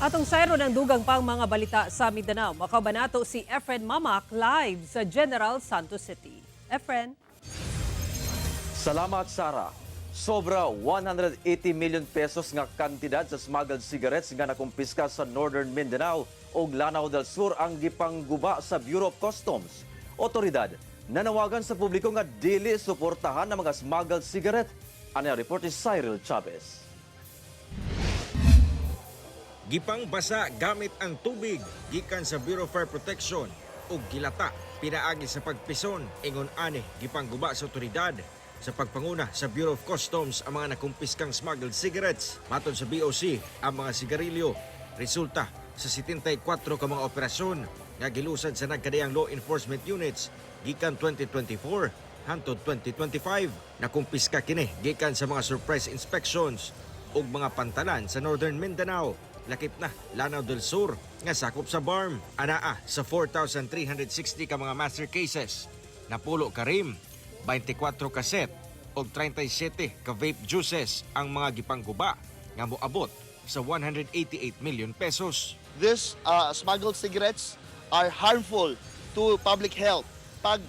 Atong sayro ng dugang pang mga balita sa Mindanao. Makauban nato si Efren Mamac live sa General Santos City. Efren? Salamat, Sara. Sobra 180 million pesos nga kantidad sa smuggled cigarettes nga nakumpiska sa Northern Mindanao ug Lanao del Sur ang gipangguba sa Bureau of Customs. Otoridad nanawagan sa publiko nga dili suportahan ang mga smuggled cigarette. Ano ang report ni Cyril Chavez. Gipangbasa gamit ang tubig gikan sa Bureau of Fire Protection ug gilata pinaagi sa pagpison. Ingon ani gipangguba sa otoridad sa pagpanguna sa Bureau of Customs ang mga nakumpiskang smuggled cigarettes. Matod sa BOC, ang mga sigarilyo resulta sa 74 ka mga operasyon nga gilusad sa nagkadayang law enforcement units gikan 2024 hangtod 2025. Nakumpiska kini gikan sa mga surprise inspections ug mga pantalan sa Northern Mindanao, lakip na Lanao del Sur nga sakop sa BARMM. Anaa sa 4,360 ka mga master cases, napulo ka rim, 24 ka set ug 37 ka vape juices ang mga gipangguba nga moabot sa 188 million pesos. These smuggled cigarettes are harmful to public health. Pag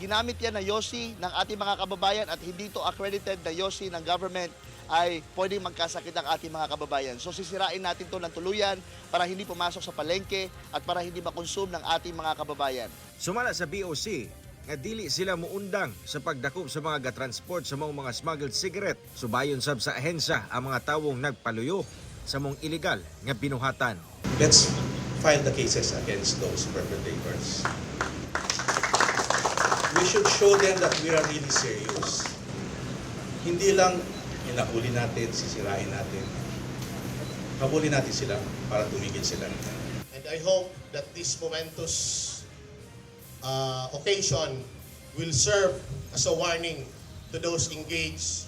ginamit yan na yosi ng ating mga kababayan at hindi to accredited na yosi ng government, ay pwedeng magkasakit ang ating mga kababayan. So sisirain natin to ng tuluyan para hindi pumasok sa palengke at para hindi makonsume ng ating mga kababayan. Sumala sa BOC nga dili sila muundang sa pagdakop sa mga gatransport sa maong mga smuggled cigarette. Subayon sab sa ahensya ang mga tawong nagpaluyo sa maong illegal nga binuhatan. Let's file the cases against those perpetrators. We should show them that we are really serious. Hindi lang hinahuli natin, sisirain natin. Habulin natin sila para tumigil sila. And I hope that this momentous occasion will serve as a warning to those engaged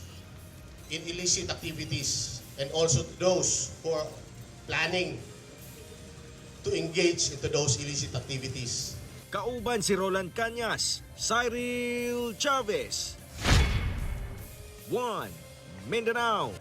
in illicit activities and also to those who are planning to engage into those illicit activities. Kauban si Roland Cañas, Cyril Chavez. 1 Mindanao.